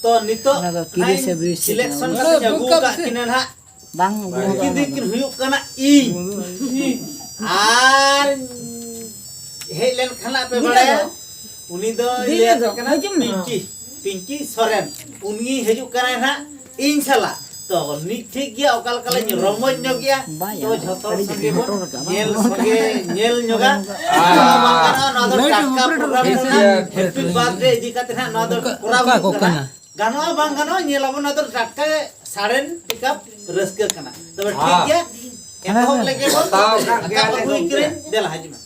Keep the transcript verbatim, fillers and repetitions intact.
ᱛᱚ ᱱᱤᱛᱚᱜ ᱚᱱᱟ ᱫᱚ ᱠᱤᱨᱤ ᱥᱮ ᱵᱤᱨᱤ ᱥᱮ ᱥᱤᱞᱮᱠᱥᱚᱱ ᱠᱟᱱᱟ᱾ ᱠᱟᱛᱮ ᱟᱹᱜᱩ ᱟᱠᱟᱫ ᱠᱤᱱᱟ ᱱᱟᱦᱟᱜ᱾ ᱵᱟᱝ ᱩᱱᱠᱤᱱ ᱫᱚ ᱠᱤᱱ ᱦᱩᱭᱩᱜ ᱠᱟᱱᱟ ᱤᱧ᱾ ᱟᱨ ᱦᱮᱡ ᱞᱮᱱᱠᱷᱟᱱ ᱟᱯᱮ ᱵᱟᱲᱟᱭᱟ, ᱩᱱᱤ ᱫᱚ ᱞᱟᱹᱭ ᱟᱯᱮ ᱠᱟᱱᱟ ᱯᱤᱝᱠᱤ, ᱯᱤᱝᱠᱤ ᱥᱚᱨᱮᱱ᱾ ᱩᱱᱤ ᱦᱤᱡᱩᱜ ᱠᱟᱱᱟᱭ ᱱᱟᱦᱟᱜ ᱤᱧ ᱥᱟᱞᱟᱜ᱾ ᱛᱚ ᱱᱤᱛ ᱴᱷᱤᱠ ᱜᱮᱭᱟ, ᱚᱠᱟ ᱞᱮᱠᱟ ᱞᱤᱧ ᱨᱚᱢᱚᱡᱽ ᱧᱚᱜ ᱜᱮᱭᱟ᱾ ᱛᱚ ᱡᱷᱚᱛᱚ ᱥᱚᱸᱜᱮ ᱵᱚᱱ ᱧᱮᱞ ᱥᱚᱸᱜᱮ ᱧᱮᱞ ᱧᱚᱜᱟ᱾ ᱱᱚᱣᱟ ᱫᱚ ᱵᱟᱝ ᱜᱟᱱᱚᱜᱼᱟ, ᱱᱚᱣᱟ ᱫᱚ ᱴᱟᱴᱠᱟ ᱯᱨᱳᱜᱨᱟᱢ ᱠᱟᱱᱟ᱾ ᱦᱮᱯᱤ ᱵᱟᱨᱛᱷᱰᱮ ᱤᱫᱤ ᱠᱟᱛᱮ ᱱᱟᱦᱟᱜ ᱱᱚᱣᱟ ᱫᱚ ᱠᱚᱨᱟᱣ ᱦᱩᱭᱩᱜ ᱠᱟᱱᱟ᱾ ᱜᱟᱱᱚᱜᱼᱟ ᱵᱟᱝ ᱜᱟᱱᱚᱜᱼᱟ, ᱧᱮᱞ ᱟᱵᱚᱱ, ᱚᱱᱟ ᱫᱚ ᱴᱟᱴᱠᱟ ᱥᱟᱰᱮᱱ ᱯᱤᱠᱟᱯ ᱨᱟᱹᱥᱠᱟᱹ ᱠᱟᱱᱟ᱾ ᱛᱚᱵᱮ ᱴᱷᱤᱠ ᱜᱮᱭᱟ, ᱮᱛᱚᱦᱚᱵ ᱞᱮᱜᱮ ᱵᱚᱱ᱾ ᱫᱮᱞᱟ ᱦᱤᱡᱩᱜ ᱢᱮ᱾